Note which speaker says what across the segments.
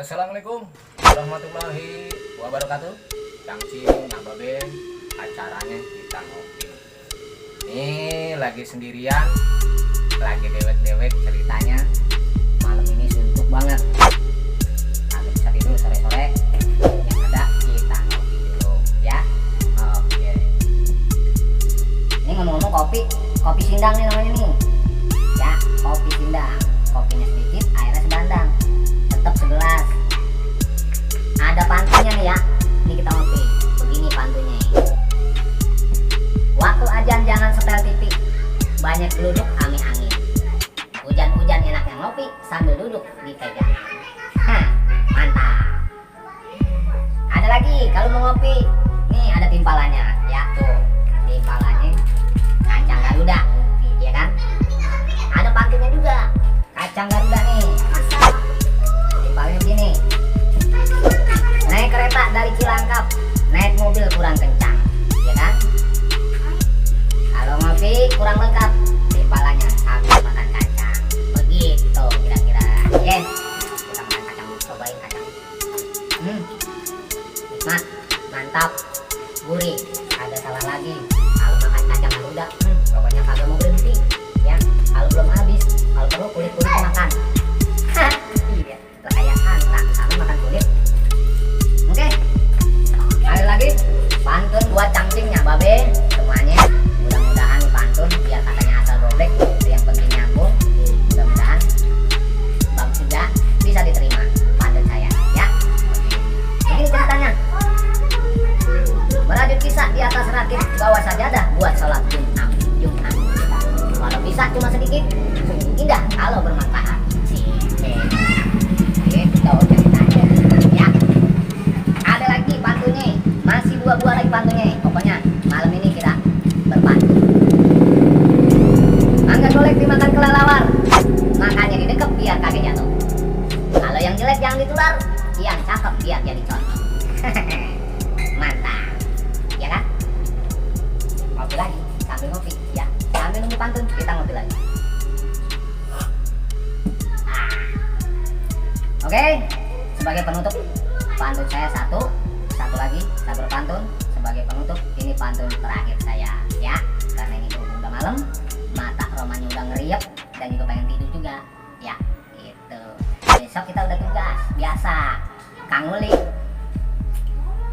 Speaker 1: Assalamualaikum warahmatullahi wabarakatuh. Cangcing, Mbak Babe, acaranya kita ngopi. Ini lagi sendirian, lagi dewek-dewek ceritanya. Malam ini suntuk banget, kagak bisa tidur sore-sore. Yang ada kita ngopi dulu ya. Oke. Ini ngomong-ngomong kopi sindang nih namanya nih. Ya, kopi sindang. Kopinya sedikit, airnya sebandang. Tetap segelas. Ada pantunya nih ya. Ini kita ngopi. Begini pantunya. Waktu ajan jangan setel TV. Banyak geluduk angin-angin. Hujan-hujan enaknya ngopi sambil duduk di pegangan. Mantap. Ada lagi kalau mau ngopi. Nih ada timpalannya ya tuh. Timpalannya kacang Garuda. Ya kan? Ada pantunya juga. Kacang Garuda nih. Timpalnya begini. Naik kereta dari Cilangkap, naik mobil kurang kencang, ya kan? Kalau ngopi kurang lengkap, timpalannya sambil makan kacang. Begitu kira-kira. Yes, kita makan kacang, cobain kacang. Nikmat, mantap, gurih. Ada salah lagi. Kalau makan kacang Garuda, pokoknya kagak mau berhenti. Ya, kalau belum habis, kalau perlu kulit-kulitnya makan. Iya, kayak anak sama makan kulit. Oke, ada lagi pantun buat cangcingnya Babe semuanya. Mudah-mudahan nih pantun biar katanya asal goblek, yang penting nyambung. Mudah-mudahan bagus juga, bisa diterima pantun saya ya. Begini ceritanya. Merajut kisah di atas rakit, bawa sajadah buat sholat Jumat. Kalau bisa cuma sedikit, indah kalau bermanfaat. Gitu ceritanya ya. Ada lagi pantunya, masih dua buah lagi pantunya. Pokoknya malam ini kita berpantun. Mangga golek dimakan kelelawar, makanya didekep biar kagak jatuh. Kalau yang jelek jangan ditular, yang cakep biar jadi contoh. Mantap, ya kan? Ngopi lagi sambil ngopi ya, sambil nunggu pantun kita ngopi lagi. Oke, sebagai penutup pantun saya satu lagi saya berpantun sebagai penutup. Ini pantun terakhir saya ya, karena ini berhubung udah malam, mata romanya udah ngeriep dan juga pengen tidur juga ya gitu. Besok kita udah tugas biasa Kang Uli.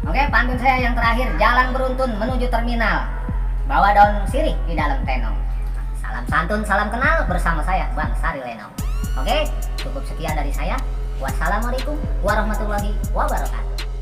Speaker 1: Oke, pantun saya yang terakhir, jalan beruntun menuju terminal, bawa daun sirih di dalam tenong. Salam santun, salam kenal bersama saya Bang Sari Lenong. Oke, cukup sekian dari saya. Wassalamualaikum warahmatullahi wabarakatuh.